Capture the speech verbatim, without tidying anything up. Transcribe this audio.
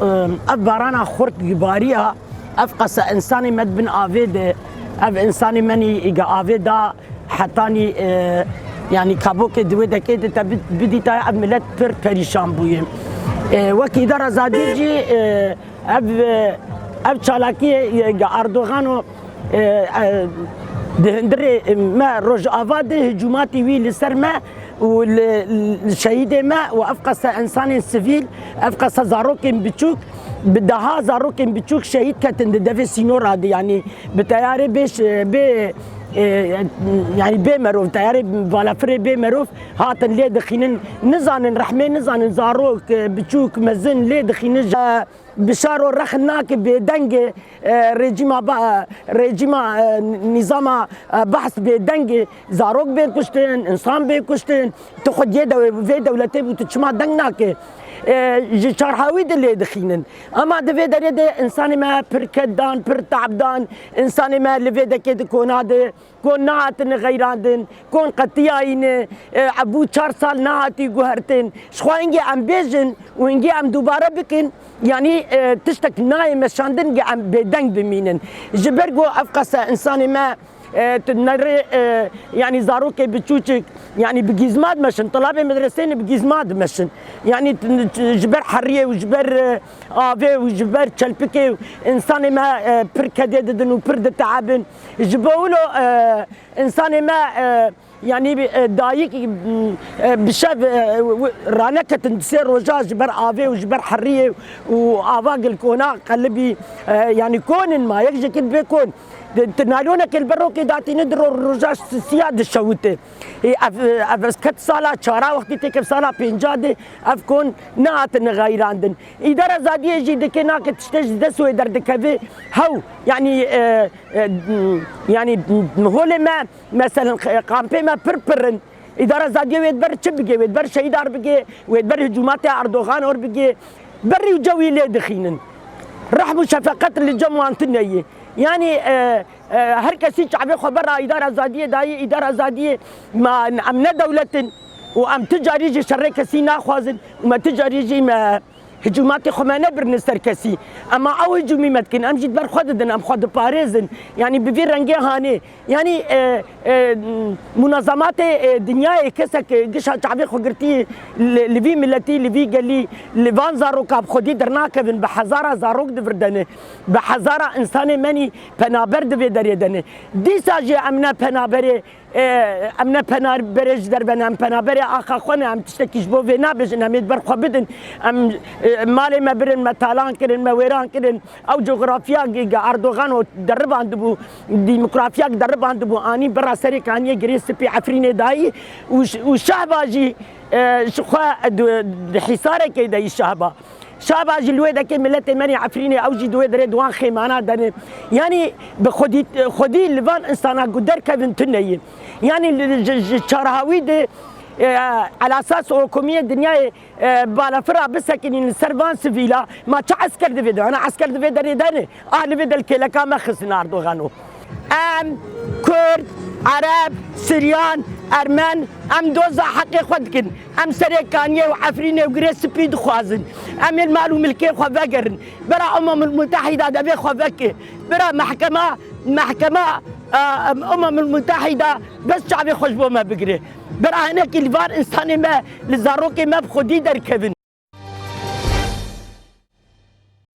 Ev barana xurt bariya, ev qasa insanê me di bin avê de, ev insanê me nî ge avê da hetanî, e, yanî kabokê di wê dekê de te bi-, bidîtaya ev milet pir perîşan bûye. E, wekî Îdara Zadî jî, e, ev, e, ev çalakiyê, e, ge Erdogan û, e, e, di hundirê me Rojava de hicûmatî wî li ser me û li, li şehîdê me û ev qasa insanên sivîl, ev qasa zarokên biçûk, bi deha zarokên biçûk şehîd ketin di devê sînora de, yanî bi teyarê bê ş-, bê, e, yanî bê merov, teyarê balafirê bê merov hatin lê dixînin, nizanin rehmê, nizanin zarok, e, biçûk, mezin lê dixînin. Bişaro rexn nake bêdeng e, e, rejîma ba-, rejîma, e, nîzama, e, Behs bêdeng e. Zarok bê kuştin, insan bê kuştin. Tu xwediyê dew-, vê dewletê bû, tu çima deng nake? E, ji çarhawî de lê dixînin. Ama di vê derê de insanê me pir ked dan, pir tab dan, insanê me li vê dekê di kona de kon nehatine xeyrandin, kon qetiyayîne, e, ebû çar sal nehatî guhertin. Ji xwe hingê em bêjin û hingê em dubare bikin, yanî, e, tiştek nayê meşandin ge em bêdeng bimînin. Ji ber ku ev qasa insanê me, e, tu nerê, e, yanî zarokê biçûçik, yanî bi gîzma dimeşin, tilabê medreseyê ne bi gîzma dimeşin. Yanî tu, ji ber heriyê û ji ber, e, avê û ji ber çelpikê û insanê me, e, pir kedê didin û pir diteebin. Ji bo wilo, e, insanê me, e, yanî, e, dayik, m, e, bi şev, e, w-, raneketin di sê roja ji ber avê û ji ber heriyê û ava gilkona qelibî, e, yanî konin ma yek jekî dibe kon. Di, di naylonekê li ber rokê datîne di ro-, roja siya dişewite. Ê, ev, ev ket sala çara wextî têkeve sala pênca de ev kon nehatine xeyrandin. Îdara Zadiyê jî dike nake tiştê ji dest wê derdikeve. Hew, yanî, e, e, yanî holê me, meselen, kampê me pir pir in. Îdara Zadiyê wê di ber çi bige? Wê di ber şehîdar bige, wê di ber hicûmatê Erdogan or bige. Berî û cewî lê dixînin. Rehm û şefeqet li cem wan tune ye. Yanî, e, e, her kesî çavê xwe bera Îdara Zadiyê dayê, Îdara Zadiyê me, em ne dewlet in û em ti carî jî şerê kesî naxwazin û me ti carî jî me hicûmatê xwe me nebirine ser kesî. Ema ew hicûmî me dikin, em jî di ber xwe didin, em xwe diparêzin. Yanî bi vî rengê hanê. Yanî, e, e, munazematê, e, dinyayê kesek, e, gişa çavê xwe girtî li, li vî miletî, li vî gelî, li van zaroka bi xwedî dernakevin, bi hezara zarok divirdene, bi hezara insanê menî penaber di vê derê dene. Dîsa jî em ne penaberê, e, em ne penaberê ji derve ne, em penaberê axa xwe ne, em tiştekî ji bo vê nabêjin, em ê di ber xwe bidin, em, e, malê me birin, me talan kirin, me wêran kirin. Ew cografiya ge, ge Erdogan û deribandibû, demografiyek deribandibû, anî bira serê kaniyê girê spî Efrînê dayî û ş-, û Şehba jî, e, ji xwe di, di hîsarekê de yî Şehba. Şehba jî li wê dekê miletê me nê Efrînê, ew jî di wê derê di wan xêmana de ne. Yanî bi xwedî, xwedî li van insana ku derkevin tune ye. Yanî li, ji, ji çarhawî de, e, elasas û komiyê dinyayê e, balafira bisekinîn li ser van sivîla, ma çi esker di vê de? Ana esker di vê derê de ne. Ah, li vê de li kêleka me xistin Erdogan û. Em Kurd, Ereb, Siryan, Ermen, em doza heqê xwe dikin. Em serê kaniyê û Efrînê û girê spî dixwazin. Em ê mal û milkê xwe vegerin. Bira Umemul Mutehîda devê xwe veke. Bira mehkema, mehkema, e, Umemul Mutehîda bes çavê xwe ji bo me bigire. Bira hinekî li van insanê me, li zarokê me bi xwedî derkevin.